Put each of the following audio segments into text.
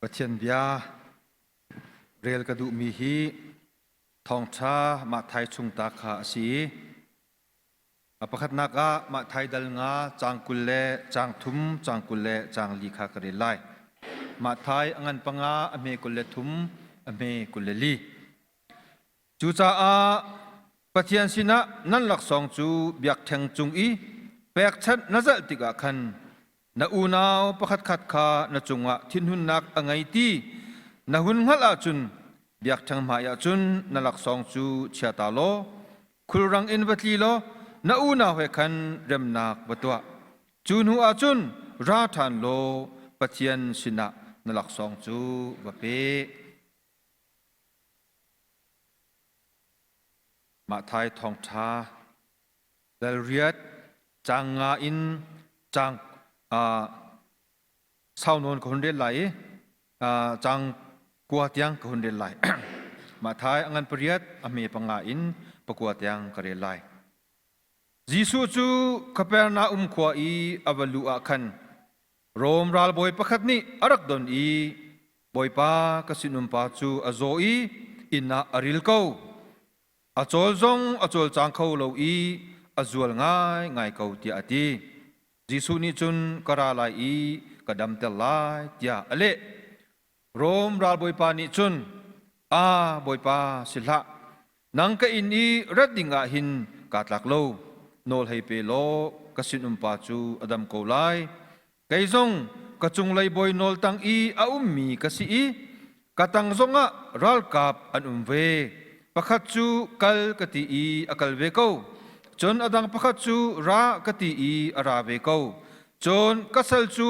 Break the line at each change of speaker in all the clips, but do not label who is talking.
Pathian bia rel ka duhmi hi thawngṭha Matthai chung ta kha a si i a pakhatnak ah Matthai dal nga caang 20 le caang thum caang 20 le caang li kha ka rel lai. Matthai a ngan panga a hme 23 a hme 24. Cucaah Pathian sinah nan laksawng cu biakṭheng cung i pekchanh na zalh tikah khan na unau pakhatkhat kha na cungah thinhunnak a ngei ti na hun hngalh ahcun biakṭheng hmaiah cun na laksawng cu chia ta law khulrang in va tli law na unau he khan remnak va tuah. Cu hnu ah cun ra ṭhan law Pathian sinah na laksawng cu va pe. Matthai thawngṭha dal riat caang nga in caang sau nawn ka hun rel lai i caang kua tiang ka hun rel lai. Matthai a ngan pariat a hme panga in pakua tiang ka rel lai. Jesuh cu Kapernaum khua i a va luh ah khan Rom ralbawi pakhat nih a rak don i Bawipa ka sinumpa cu a zaw i inn ah a ril ko. A cawl zong a cawlcang kho lo i a zual ngaingai ko tiah a ti. Jesuh nih cun ka ra lai i ka damter lai tiah a leh. Rom ralbawipa nih cun, Aa Bawipa, si hlah. Nang ka inn i rat ding ah hin kaa tlak lo. Nawl hei pe law ka sinumpa cu a dam ko lai. Kei zong ka cunglei bawi nawl tang i a ummi ka si i ka tang zongah ralkap an um ve. Pakhat cu kal ka ti i a kal ve ko. Cun a dang pakhat cu ra ka ti i a ra ve ko. Cun ka sal cu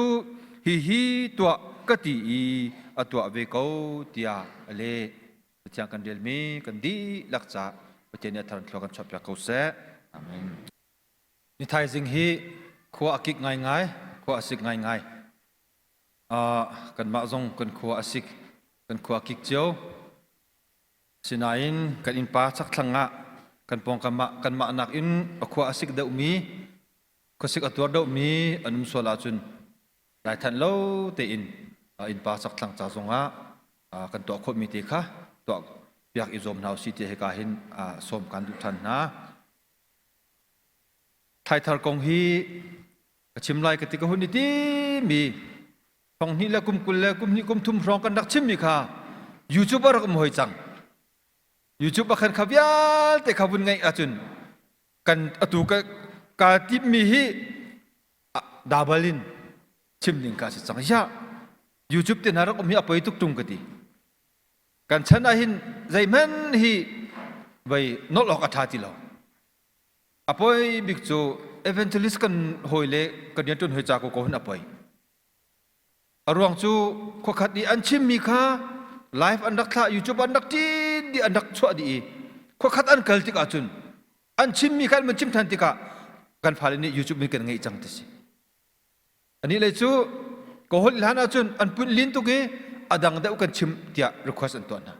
hihi tuah ka ti i a tuah ve ko tiah a leh. Pathian kan relmi kan dihlak caah Pathian nih a thar in thlua kan chuahpiak ko seh. Amen. Ni thaizing hi khua a kik ngaingai, khua a sik ngaingai. Uh, kanmah zong kan khua a sik, kan khua a kik cio. Sinain kan innpa chakthlang ah kan pawngkam ah kanmah nakin a khua a sik deuhmi, khuasik a tuar deuhmi an um sual ahcun Daithanh lo tein innpa chakthlang ca zongah kan tuah khawhmi te kha tuah piak i zuam hna usih ti hika hin sawm kan duh ṭhan hna. Thaithar kong hi ka chim lai ka ti ka hun i timi thong hnih le kum 20 le kum hnih kum thum hrawng kan rak chimmi kha YouTube a rak um hoi cang. YouTube ah khan kha vialte kha vun ngaih ahcun kan atu ka ka timmi hi dabal in chim ding ka si cang ya YouTube te hna rak um hi a poi tuk tung ka ti kan chan ah hin zeihmanh hi vei nolh awk a tha ti lo a poi bik cu evangelist kan hawi le kan riantuan hoi ca ko ko hin a poi a ruang cu khuakhat i an chimmi kha live an rak thlah YouTube an rak ṭin dih an rak chuah dih i khuakhat an kal tik ahcun an chimmi kha an van chim ṭhan tikah kan fale nih YouTube in kan ngeih cang ti si anih lei cu ka holh hlan ahcun an punh lin tuk i a dang deuh kan chim tiah request an tuah hna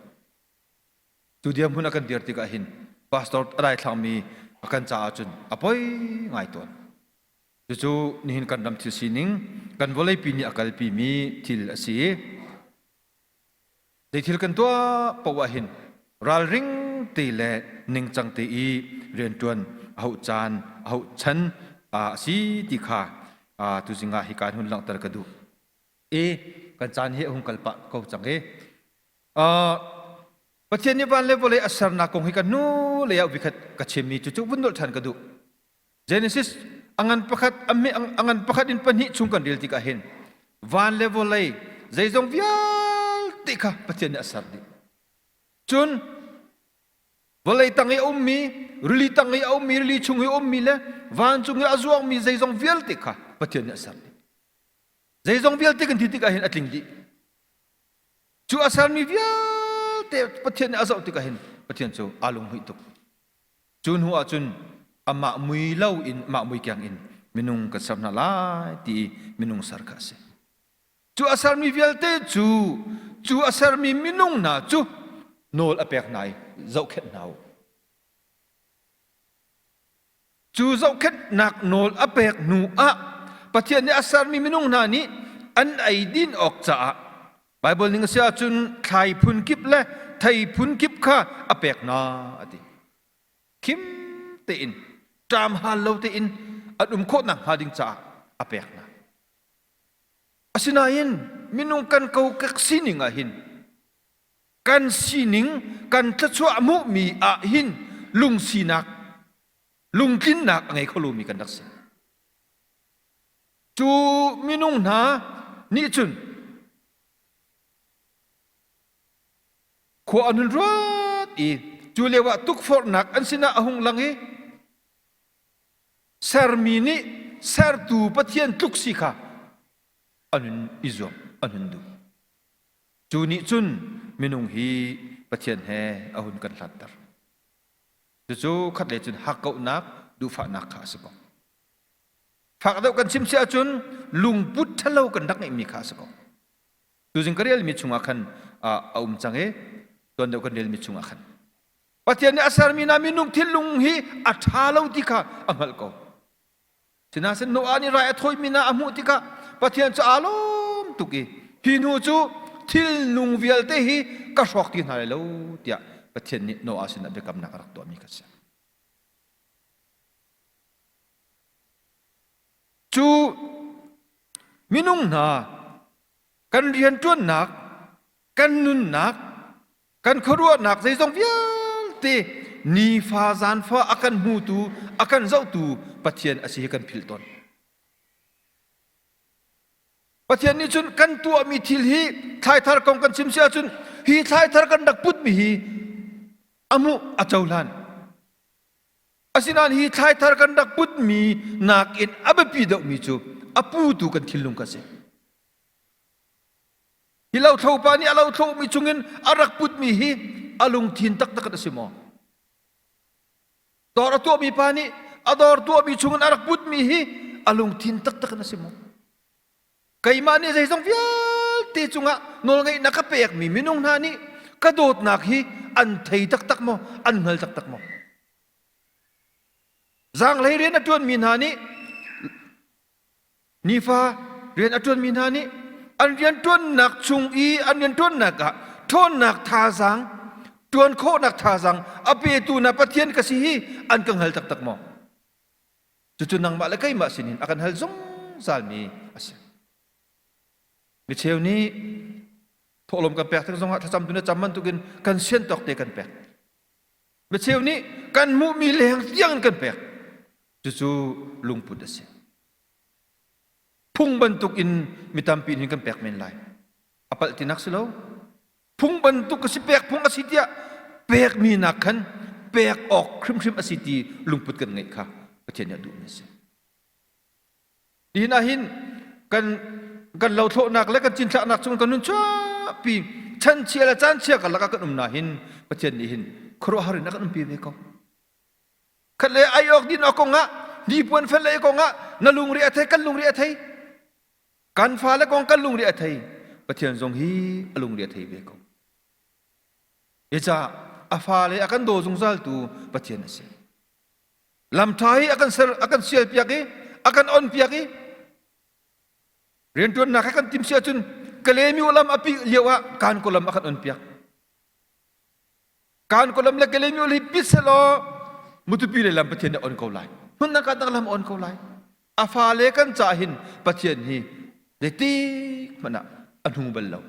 tu dirhmun a kan dir tikah hin pastor a daithlangmi a kan caah cun a poi ngai tawn Cucu nihin kan ram thil sining, kan vawleipi nih a kalpimi thil a si i zei thil kan tuah paoh ah hin ralring te le ningcang te i rianṭuan a hauh caan, a hauh chan a si ti kha tuzing ah hika hun langhter ka duh. I kan caan hi a hung kal pah ko cang i Pathian nih van le vawlei a sernak kong hi ka hnu lei ah vikhat ka chimmi cu cu vun nolh ṭhan ka duh. Genesis a ngan pakhat a ngan pakhat in pahnih chung kan rel tikah hin van le vawlei zeizong vialte kha Pathian nih a ser dih. Cun vawlei tang i a ummi, rili tang i a ummi, rili chung i a ummi le vancung i a zuangmi zeizong vialte kha Pathian nih a ser dih. Zeizong vialte kan ti tikah hin a tling dih. Cu a sermi vialte Pathian nih a zoh tikah hin Pathian cu aa lunghmuih tuk. Cu hnu ah cun amah mui lo in mah mui keng in minung kan ser hna lai ti i minung ser kha a si. Cu a sermi vialte cu cu a sermi minung hna cu nawl a pek hna i zohkhenh hna u. Cu zohkhenhnak nawl a pek hnu ah Pathian nih a sermi minung hna nih an eidin awk caah. Baibal ning a si ahcun thlai phun kip le thei phun kip kha a pek hna a ti. Khim tein ṭam hal lo tein an um khawh nakhnga ding caah a pek hna. Asinain minung kan kokek sining ah hin kan sining kan thluachuah hmuhmi ah hin lungsinak lungtlinnak a ngei kho lomi kan rak si. Cu minung hna nih cun khua an hun ruat i cu lioah tukforhnak an sinah a hung lang i sermi nih sertu Pathian tluk si kha an hun i zuam, an hun duh. Cu nih cun minung hi Pathian he a hun kan hlatter. Cucu khatlei cun hakkauhnak, duhfahnak kha a si ko. Fak deuh kan chim si ahcun lungput ṭhalo kan rak ngeihmi kha a si ko. Tuzing ka relmi chungah khan a um cang i tuan deuh kan relmi chungah khan Pathian nih a sermi hna minung thinlung hi a ṭha lo ti kha a hngalh ko. Sinain Noah nih rai a thawimi hna a hmuh tikah Pathian cu aa lawm tuk i hi hnu cu thilnung vialte hi ka hrawk ti hna lai lo tiah Pathian nih Noah sinah biakamnak a rak tuahmi kha a si. Cu minung hna kan rianṭuannak, kan nunnak, kan khuaruahnak zeizong vialte nifa zaanfa a kan hmutu a kan zohtu Pathian a si hi kan philh tawn. Pathian nih cun kan tuahmi thil hi thlaithar kong kan chim si ahcun hi thlaithar kan rak putmi hi a hmuh a cohlan. Asinain hi thlaithar kan rak putmi nakin a biapi deuhmi cu a putu kan thinlung kha a si. Hi lothlo pa nih a lothlomi chungin a rak putmi hi a lungthin taktak in a si maw? Dawr a tuahmi pa nih a dawr tuahmi chungin a rak putmi hi a lungthin taktak in a si maw? Keimah nih zeizong vialte cungah nawlngeihnak ka pekmi minung hna nih ka dawtnak hi an thei taktak maw? An hngal taktak maw? Zaanghlei rian a ṭuanmi hna nih Nifa rian a ṭuanmi hna nih an rianṭuannak chung i an rianṭuannak ah ṭhawnnak thazaang ṭuan khawhnak thazaang a petu na Pathian ka si hi an ka hngal taktak maw? Cucu nangmah le keimah sinin a kan hal zungzalmi a si. Micheu nih thawhlawm kan pek tik zongah thlacam tu na cam bantukin kan sian tawk te kan pek. Micheu nih kan hmuhmi leng tiang in kan pek. Cucu lungput a si. Phung bantuk in mi tampi nih kan pek men lai. A palh tinak si lo. Phung bantuk a si pek phung a si tiah pekmi nak khan pek awk hrimhrim a si ti lungput kan ngeih kha Pathian nih a duhmi a si. Nihin ah hin kan kan lothlawhnak le kan cinthlaknak chung kan nun chuahpi chanchia le caanchia karlak ah kan um na hin Pathian nih hin khuaruahhar in a kan umpi ve ko. Khat le ai awk din awk kong ah hnipuan fel le kong ah na lungri a thei kan lungri a thei kan fale kong kan lungri a thei Pathian zong hi a lungri a thei ve ko. Eca a fale a kan daw zungzal tu Pathian a si. Lam ṭha hi a kan ser a kan sial piak i a kan on piak i rianṭuannak he kan tim si ahcun Kalemiu lam a pih lio ah kan ko lam a kan on piak. Kan ko lam le Kalemiu hi pit selaw Mutupi le lam Pathian nih on ko lai. Hmun dang lam on ko lai. A fale kan ca hin Pathian hi zeitik hmanh ah a hnu bal lo.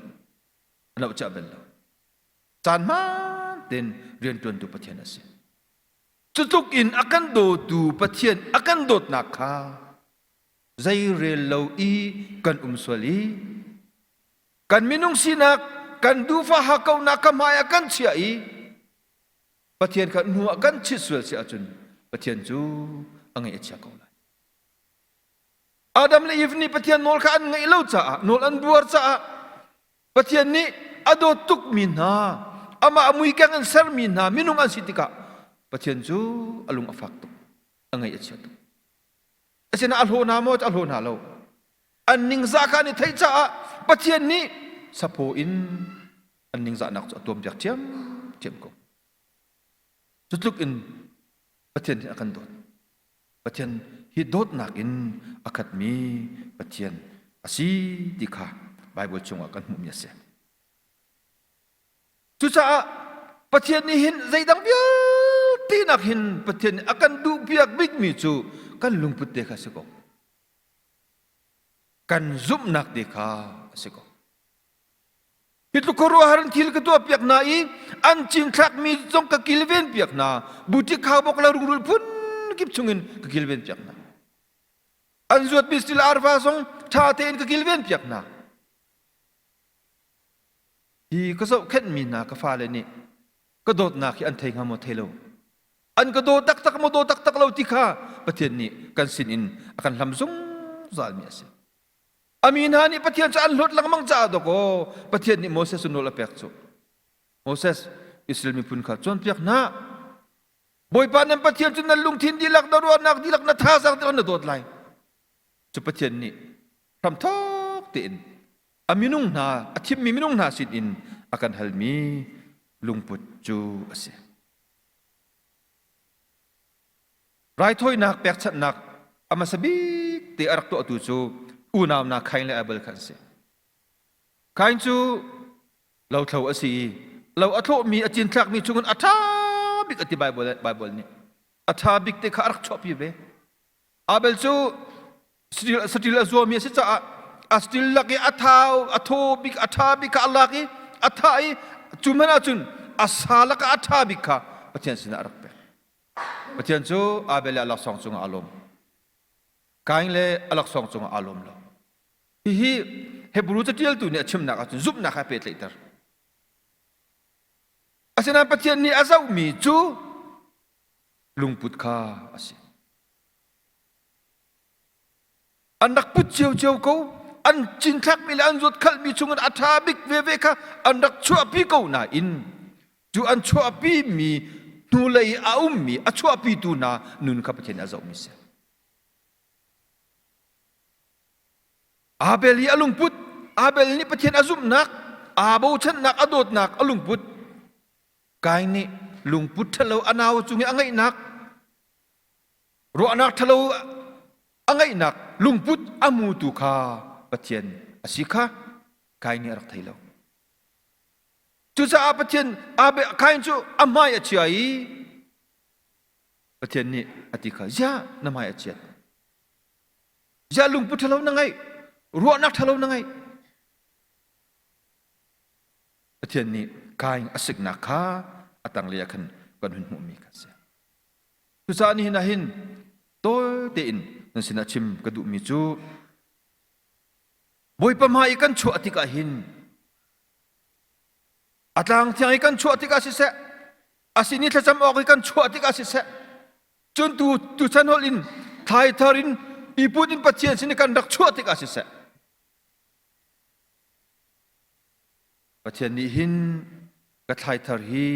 A nohciah bal lo. Caan hmaan tein rianṭuantu Pathian a si. Cutluk in a kan dawtu Pathian a kan dawtnak kha zeirel lo i kan um sual i kan minung sinak kan duhfah hakkauhnak ka hmai ah kan chiah i Pathian kha hnu ah kan chit sual si ahcun Pathian cu a ngaih a chia ko lai. Adam le Eve nih Pathian nawl kha an ngaih lo caah nawl an buar caah Pathian nih a dawt tukmi hna, amah a muikeng in sermi hna minung an si tikah Pathian cu a lung a fak tuk, a ngaih a chia tuk. Asinain a hlaw hna maw? A hlaw hna lo. An ningzah kha an i theih caah Pathian nih saphaw in an ningzahnak cu a tuampiak ṭhiamṭhiam ko. Cu tluk in Pathian nih a kan dawt. Pathian hi dawtnak in a khatmi Pathian a si ti kha Baibal chungah kan hmuhmi a si. Cucaah Pathian nih hin zeidang vialte nak hin Pathian nih a kan duhpiak bikmi cu kan lungput te kha si ko. Kan zumhnak te kha a si ko. Hi tluk khuaruahhar in thil ka tuahpiak hna i an cinthlakmi zong ka kilven piak hna. Butik khaubawk le rungrul phun kip chungin ka kilven piak hna. An zuatmi stil arva zong ṭha tein ka kilven piak hna. Hi ka zohkhenhmi hna ka fale nih ka dawtnak hi an thei hnga maw thei lo. An ka daw taktak maw daw taktak lo ti kha Pathian nih kan sin in a kan hlam zungzalmi a si. A mi hna nih Pathian cu an hlawt lengmang caah dawkaw Pathian nih Moses cu nawl a pek cu. Moses, Israel miphun kha cawnpiak hna. Bawipa nan Pathian cu nan lungthin dihlak, na ruahnak dihlak, na thazaang dihlak na dawt lai. Cu Pathian nih hramthawk tein a minung hna, a thimmi minung hna sin in a kan halmi lungput cu a si. Raithawinak pekchanhnak a hmasa bik te a rak tuahtu cu unau hna Kain le Abel kha an si. Kain cu lothlo a si i lo a thlawhmi a cinthlakmi chungin a ṭha bik a ti Baibal, Baibal nih. A ṭha bik te kha a rak chuahpi ve. Abel cu saṭil a zuami a si caah a saṭil lak i a thau a thaw bik a ṭha bik kha a lak i a thah i cu hmanh ahcun a sa lakah a ṭha bik kha Pathian sinah a rak pek. Pathian cu Abel le a laksawng cungah aa lawm. Kain le a laksawng cungah aa lawm lo. Hihi Hebrew caṭialtu nih a chimnak ahcun zumhnak he a pehtlaihter. Asinain Pathian nih a zohmi cu lungput kha a si. An rak put ciocio ko. An cinthlakmi le an zuatkhalhmi chungin a ṭha bik veve kha an rak chuahpi ko nain cu an chuahpimi hnulei a ummi a chuahpitu hna nun kha Pathian nih a zohmi si. Abel i a lungput, Abel nih Pathian a zumhnak, aa bochannak, a dawtnak a lungput. Kain nih lungput ṭhalo a nau cung i a ngeihnak Ruahnak ṭhalo a ngeihnak lungput a hmutu kha Pathian a si kha Kain nih a rak thei lo. Cucaah Pathian Kain cu a hmai a chia i Pathian nih a ti kha ziah na hmai a chiat? Ziah lungput ṭhalo na ngeih? Ruahnak ṭhalo na ngeih? Pathian nih Kain a siknak kha a tanglei ah khan kan hun hmuhmi kha a si. Cucaah nihin ah hin tawi tein nan sinah chim ka duhmi cu Bawipa hmai i kan chuah tikah hin a tlang thiang i kan chuah tikah siseh a sin i thlacam awk i kan chuah tikah siseh cun tu tuchan holh in thlaithar in iput in Pathian sin i kan rak chuah tikah siseh Pathian nih hin ka thlaithar hi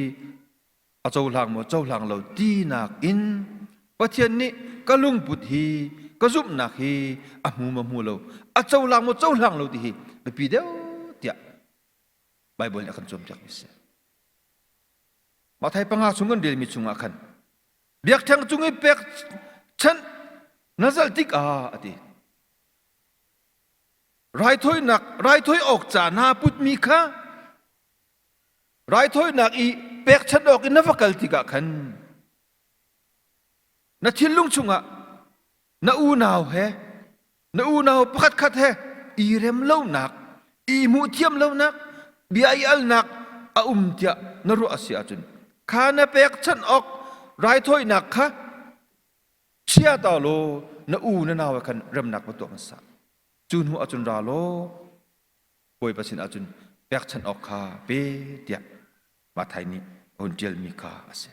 a cohlang maw cohlang lo tinak in Pathian nih ka lungput hi ka zumhnak hi a hmu maw hmu lo a cohlang maw cohlang lo ti hi biapi deuh tiah Baibal nih a kan cawnpiak mi si. Matthai panga chung kan relmi chungah khan biakṭheng cung i pek chanh na zalh tikah a ti. Raithawinak raithawi awk ca naa putmi kha Raithawinak i pekchanh awk in na va kal tikah khan na thinlung chungah na unau he na unau pakhatkhat he i rem lonak i hmuh thiam lonak bia i alnak a um tiah na ruah a si ahcun kha na pekchanh awk raithawinak kha chia ta law na u na nau he khan remnak va tuah hmasa cu hnu ahcun ra law Bawipa sinah cun pekchanh awk kha pe tiah Matthai nih a hun ṭialmi kha a si.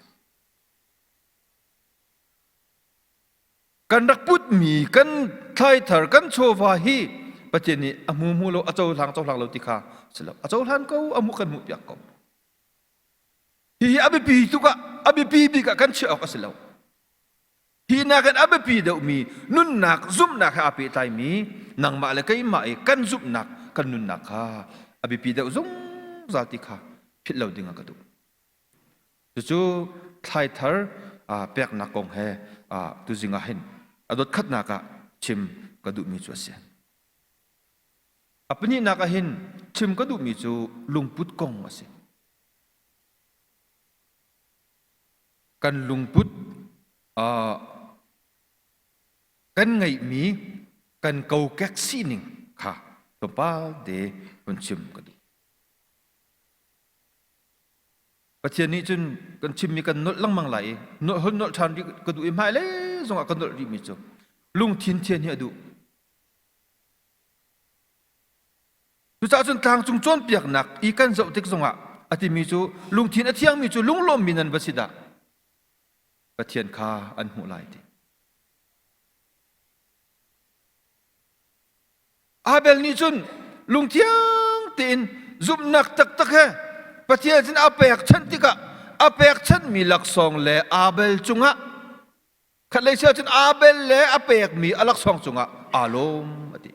Kan rak putmi kan thlaithar kan chawva hi Pathian nih a hmu hmu lo a cohlang cohlang lo ti kha si lo a cohlan ko a hmuh kan hmuh piak ko. Hihi a biapi tuk ah a biapi bik ah kan chiah awk a si lo. Hi nakin a biapi deuhmi nunnak zumhnak he aa pehtlaimi nangmah le keimah i kan zumhnak kan nunnak kha a biapi deuh zungzal ti kha philh lo ding ah ka duh. Cucu thlaithar peknak kong he tuzing ah hin a dotkhatnak ah chim ka duhmi cu a si. A pahnihnak ah hin chim ka duhmi cu lungput kong a si. Kan lungput kan ngeihmi kan kokek sining kha tlawmpal te hun chim ka duh. Pathian nih cun kan chimmi kan nolh lengmang lai i nolh hon nolh ṭhan rih ka duh i hmailei zongah ka nolh rihmi cu lungthin thian hi a duh. Cucaah cun tlangcung cawnpiaknak i kan zoh tik zongah a timi cu lungthin a thiangmi cu lunglawmmi nan va si dah Pathian kha an hmuh lai ti. Abel nih cun lungthiang tein zumhnak taktak he Pathian sin a pekchanh tikah a pekchanhmi laksawng le Abel cungah khatlei si ahcun Abel le a pekmi a laksawng cungah aa lawm a ti.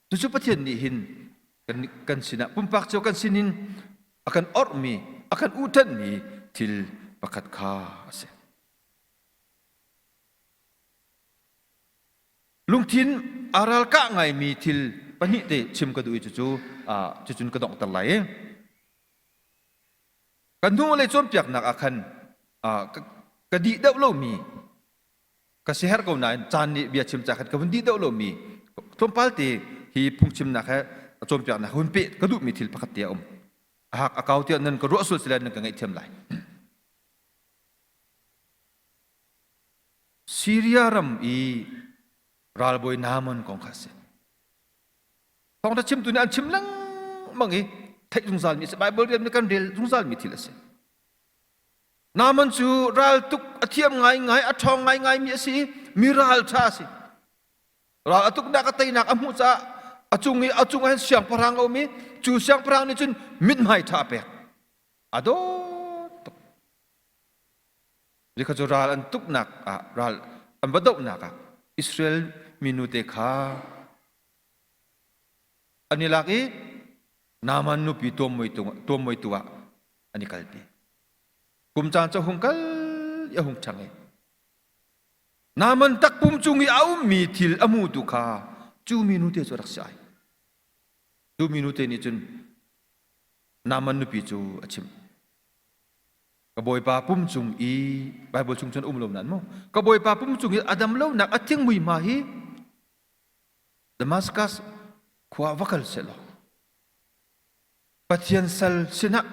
Cucu Pathian nih hin kan, kan sinah pumpak cio kan sinin a kan orhmi, a kan uhṭanhmi thil pakhat kha a si. Lungthin aa ralkah ngaimi thil pahnih te chim ka duh i cucu cucun ka donghter lai i kan hnulei cawnpiaknak ah khan ka dih deuh lomi ka siherh ko nain caan nih bia chim ca khan ka vun dih deuh lomi tlawmpal te hi phungchimnak he cawnpiaknak hun peh ka duhmi thil pakhat te a um. A hak a kau tiah nan ka ruah sual si lai nan ka ngaihthiam lai. Siria ram i ralbawi Naaman kong kha a si. Thawngṭha chimtu nih an chim lengmang i theih zungzalmi a si. Baibal rian nih kan rel zungzalmi thil a si. Naaman cu raltuk a thiam ngaingai, a ṭhawng ngaingaimi a si i mi ralṭha a si. Ral a tuknak a teinak a hmuh caah a cung i a cungah hin siangpahrang a um i cu siangpahrang nih cun mithmai ṭha a pek. A dawt tuk. Zikha cu ral an tuknak ah ral an va dohnak ah Israel minu te kha an i lak i Naaman nupi tuammuaitu ah an i kalpi. Kum caan cu hung kal i a hung ṭhang i Naaman takpum cung i a ummi thil a hmutu kha cu minu te cu a rak si ai. Cu minu te nih cun Naaman nupi cu a chimh. Ka bawipa pum cung i Baibal chung cun um lo nain mu ka bawipa pum cung i a dam lonak a thing muihma hi Damascus khua va kal sehlaw Pathian sal sinah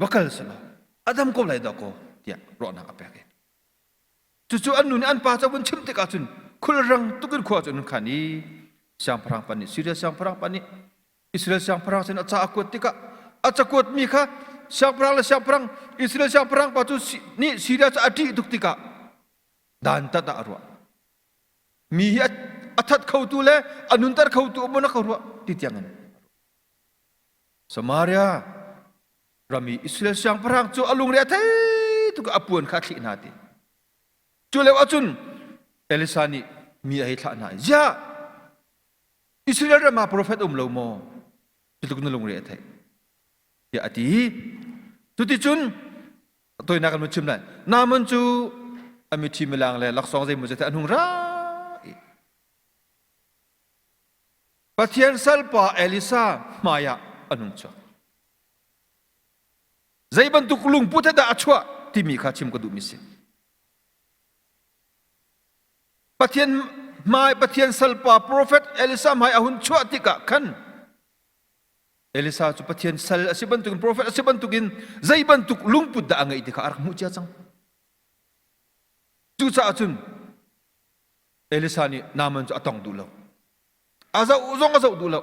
va kal sehlaw a dam ko lai dah kaw tiah ruahnak a pek i cucu an nu nih an pa cu vun chim tikah cun khulrang tukin khua cu an khan i siangpahrang pa nih Syria siangpahrang pa nih Israel siangpahrang sin a ca a kuat tikah a cakuatmi kha siangpahrang le siangpahrang Israel siangpahrang pa cu nih Syria cu a ṭih tuk tikah dantat ah a ruah. Mi hi a that khotu le a nunter khotu um na ka ruah ti tiang in Samaria ram i Israel siangpahrang cu a lungre a thei tuk a puan kha a thlih hna ti. Cu lio ahcun Elisa nih mi a hei thlah hna i ziah Israel ram ah profet um lo maw? Cutluk na lungre a theih. Tiah a ti. Cuticun toinak kan chim lai. Naaman cu a mithi milang le laksawng zeimaw zat an hung ra i Pathian salpa Elisa hmai ah an hung chuak. Zei bantuk lungput he dah a chuah timi kha chim ka duhmi si. Pathian hmai Pathian salpa profet Elisa hmai a hun chuah tikah khan Elisa cu Pathian sal a si bantukin profet a si bantukin zei bantuk lungput dah a ngeih ti kha a rak hmuh cia cang. Cucaah cun Elisa nih Naaman cu a tong duh lo. A zoh zong a zoh duh lo.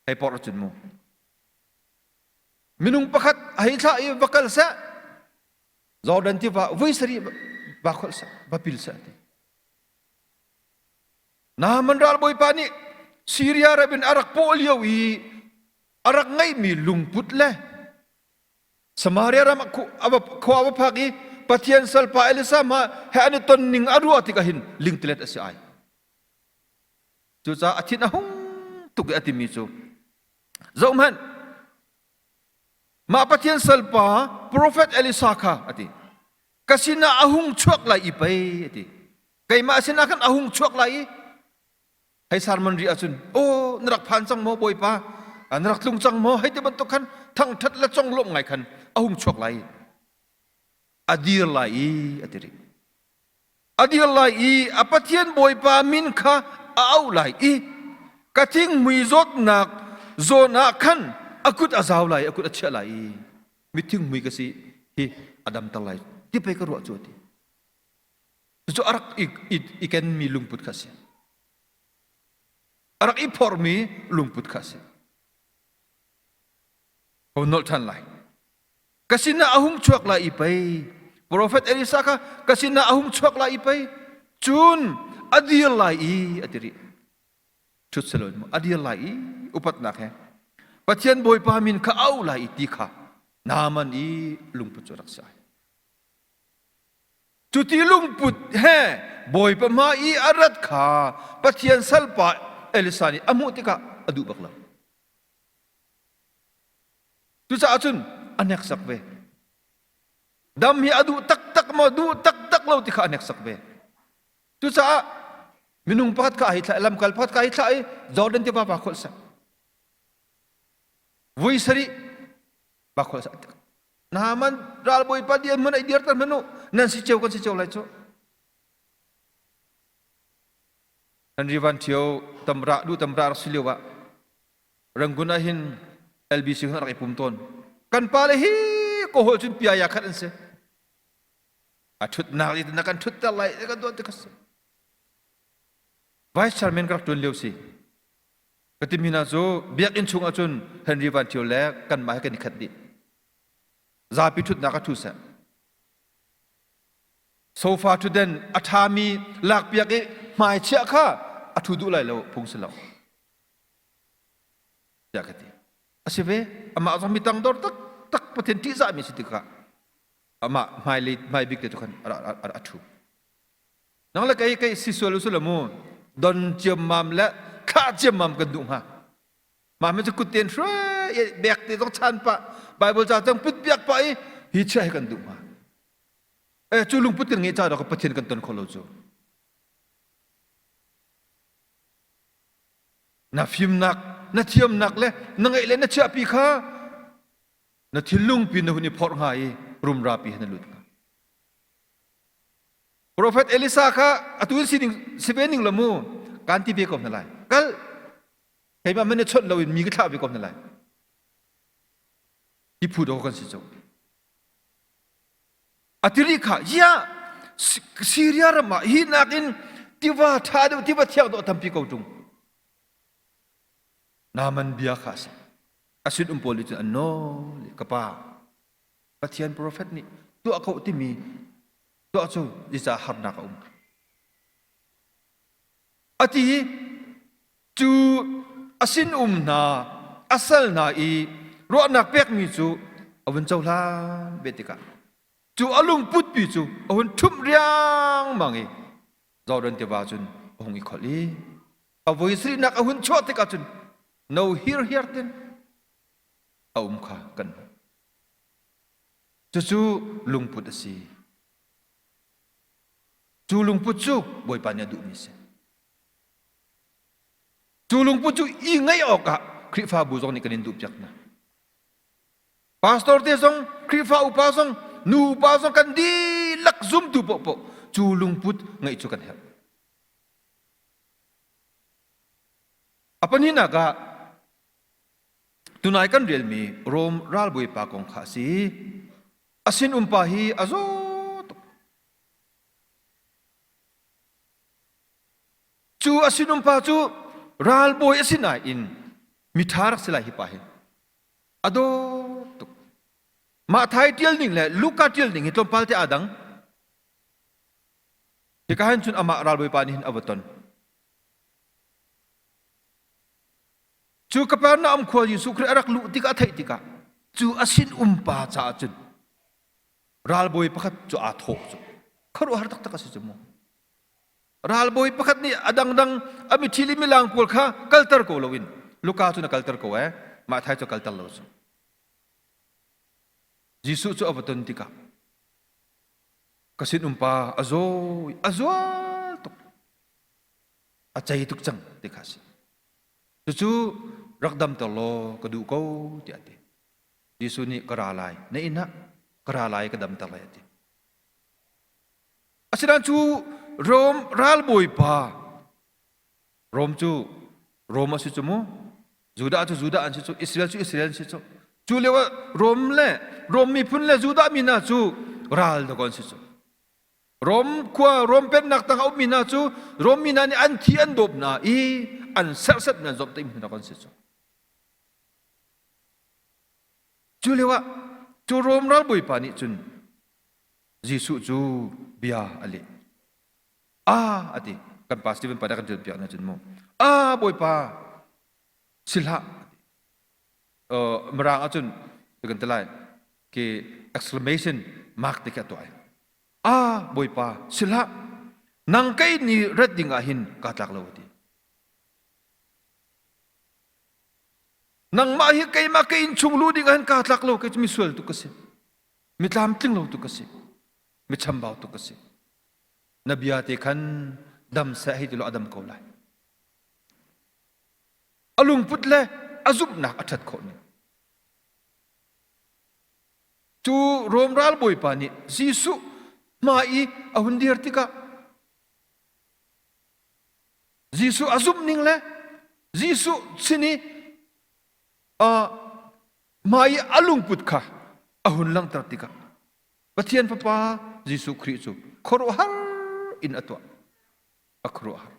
Hei porh cun mu. Minung pakhat a hei thlah i va kal seh Jordan tiva voi sarih va kholh seh, va pil seh ti. Naaman ralbawipa nih Syria ram in a rak pawh lio i a rak ngeihmi lungput le Samaria ram khua va phak i Pathian salpa Elisa ma he an i ton ning a ruah tikah hin lingtilet a si ai. Cucaah a thin a hung tuk i a timi cu zohhmanh Mah Pathian salpa profet Elisa kha a ti. Ka sinah a hung chuak lai i pei a ti. Keimah sinah khan a hung chuak lai i hei sarman rih ahcun aw na rak phan cang maw Bawipa? An rak tlung cang maw? Hei ti bantuk khan thangṭhat le conglawmh ngai khan a hung chuak lai. A dir lai i a ti rih. A dir lai i a Pathian Bawipa min kha a auh lai i ka thinghmui zawtnak zawn ah khan a kut a zau lai, a kut a chiah lai i mithinghmui ka si hi a damter lai ti pei ka ruah cu a ti. Cucu a rak i, i, i kenmi lungput kha a si. A rak i phormi lungput kha a si. Ka nolh ṭhan lai. Ka sinah a hung chuak lai i pei. Profet Elisa kha ka sinah a hung chuak lai i pei. Cun a dir lai i a ti rih. Ṭhut selaw mu a dir lai i upatnak he Pathian Bawipa min kha au lai i ti kha Naaman i lungput cu rak si ai. Cuti lungput he Bawipa hmai i a rat kha Pathian salpa Elisa nih a hmuh tikah a duh bak lo. Cucaah cun a hneksak ve. Dam hi a duh taktak maw duh taktak lo ti kha a hneksak ve. Cucaah minung pakhat kha a hei thlah i lamkal pakhat kha a hei thlah i Jordan tiva pa kholh seh. Vui sarih pa kholh seh. Naaman ralbawipa dir hmanh ai dirter hmanh u nan si cio kan si cio lai cu. Henry Van Thio tamra du tamra rak si lio ah Rangoon ah hin LBC hun rak i pum tawn. Kan pa le hi ko hol cun pia ya khat an si. A thutnak i na kan thutter lai kan tuan ti ka si. Vice Chairman ka rak tuan lio si. Ka timi hna cu biakinn chung ahcun Henry Van Thio le kanmah he kan i khat dih. Zapi ṭhutnak a ṭhu seh. Sofa ṭhutden a ṭhami lakpiak i hmai chiah kha a ṭhu duh lai lo phung si lo. Tiah ka ti. A si ve, amah zong mi tangdor taktak Pathian ṭihzahmi si tikah amah hmailei hmai bik te cu khan a ṭhu. Nang le kei kei si sual u mu don ciammam le thlah ciammam kan duh hnga. Mah mi cu kut ten hruai bek te zong chan pah Bible ca cang put piak pah i hi chia hi kan duh hnga. Eh cu lungput kan ngeih ca dawk Pathian kan ton kho lo cu. Na fimnak, na thiamnak le na ngeih le na chiahpi kha na thinlung pi na hun i phorh hnga i rumra pi he na lut hnga. Profet Elisa kha atu in sining si ve ning lo mu kan ti ve ko hna lai. Kal keimah man i chawnh loin mi ka thlah ve ko hna lai. Hi phu dawh kan si cu. Atiri kha ya Syria ram ah hi nakin tiva ṭha deuh tiva thiang dawh tampi ko ṭung. Naaman bia kha a si. A sin um pawl nih cun an nawl i ka pa Pathian profet nih tuah ko timi tuah cu zeicah harnak a um. A ti cu a sinum hna a sal hna i ruahnak pekmi cu a vun cohlan ve tikah cu a lungputpi cu a hun ṭhumh riangmang i Jordan tiva cun a hung i kholh i a voi sarihnak a hun chuah tikah cun no hirhiar tin a um kha kan hmuh. Cucu lungput a si. Cu lungput cu Bawipa nih a duhmi a si. Cu lungput cu i ngeih awkah Khrihfabu zong nih kan in duhpiak hna. Pastor te zong, Khrihfa upa zong, nu upa zong kan dihlak zumtu paohpaoh cu lungput ngeih cu kan herh. A pahnihnak ah Tunai kan relmi Rom ralbawipa kong kha a si. A sinumpa hi a zaw tuk. Cu a sinumpa cu ralbawi a si nain miṭha rak si lai hi pa hi. A dawt tuk. Matthai ṭial ning le Luka ṭial ning hi tlawmpal te aa dang. Hika hin cun amah ralbawipa nih hin a va ton. Cu Kapernaum khua Jesuh Khrih a rak luh tikah a theih tikah cu a sin-um pa caah cun ralbawi pakhat cu aa thawh cu khuaruahhar taktak a si cu mu. Ralbawi pakhat nih a dangdang a mithi le milang pawl kha kalter ko loin Luka cu na kalter ko ee Matthai cu kalter lo cu. Jesuh cu a va ton tikah ka sin-um pa a zaw a zual tuk a cei tuk cang ti kha a si. Cucu rak damter law ka duh ko tiah a ti. Jesuh nih ka ra lai, na inn ah ka ra lai ka damter lai a ti. Asinain cu Rom ralbawipa Rom cu Rom a si cu mu Judah cu Judah an si cu Israel cu Israel an si cu cu lio ah Rom le Rom miphun le Judah mi hna cu ral dawk an si cu Rom khua Rom pennak tang a ummi hna cu Rom mi hna nih an thi an dawp hna i an serhsat an zawmhtaih hna kan si cu. Cu lio ah cu Rom ralbawipa nih cun Jesuh cu bia a leh. Ah a ti. Kan pa Stephen pa dah kan ṭial piak na cun mu. Ah Bawipa si hlah. Mirang ahcun kan ti lai ke exclamation mark te khi a tuah ai. Ah Bawipa si hlah. Nang kei ni rat ding ah hin kaa tlak lo a ti. Nangmah hi keimah ka inn chung luh ding ah hin kaa tlak lo kei cu misual tuk ka si. Mi tlamtling lo tuk ka si. Mi chambau tuk ka si. Na bia te khan dam seh hei ti law a dam ko lai. A lungput le a zumhnak a ṭhat khawh ning. Cu Rom ralbawipa nih Jesuh hmai i a hun dir tikah Jesuh a zumh ning le Jesuh sin i hmai i a lungput kha a hun langhter tikah Pathian Fapa Jesuh Khrih cu khuaruahhar in a tuah. A khuaruahhar.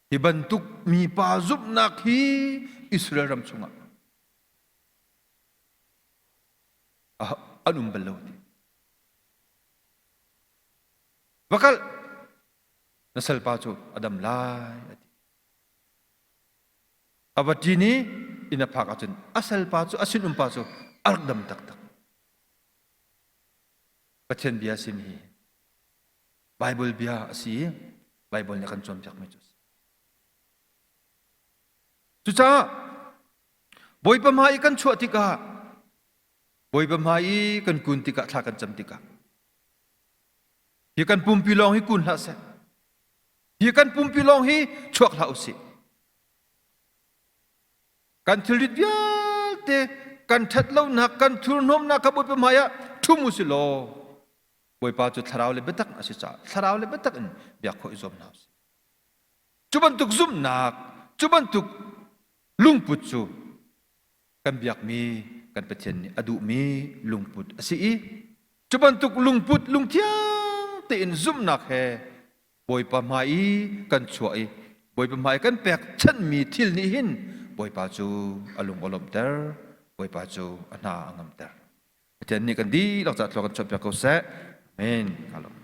Hi bantuk mipa zumhnak hi Israel ram chungah an um bal lo ti. Va kal na salpa cu a dam lai a ti. A va ṭin i inn a phak ahcun a salpa cu a sinumpa cu a rak dam taktak. Pathian bia a simi hi Baibal bia a si i Baibal nih a kan cawnpiakmi cu a si. Cucaah Bawipa hmai i kan chuah tikah Bawipa hmai i kan kun tikah thla kan cam tikah hi kan pumpi lawng hi kun hlah seh. Hi kan pumpi lawng hi chuak hlah usih. Kan thilrit vialte kan ṭhat lonak kan thurhnawmnak kha Bawipa hmai ah ṭhum usih law Bawipa cu thlarau le biatak a si caah thlarau le biatak in biak khawh i zuam hna usih. Cu bantuk zumhnak, cu bantuk lungput cu kan biakmi kan Pathian nih a duhmi lungput a si i cu bantuk lungput lungthiang tein zumhnak he Bawipa hmai i kan chuah i Bawipa hmai kan pekchanhmi thil nih hin Bawipa cu a lung a lawmhter, Bawipa cu a hna a ngamter. Pathian nih kan dihlak caah thlua kan chuahpiak ko seh. Amen. Ka lawm.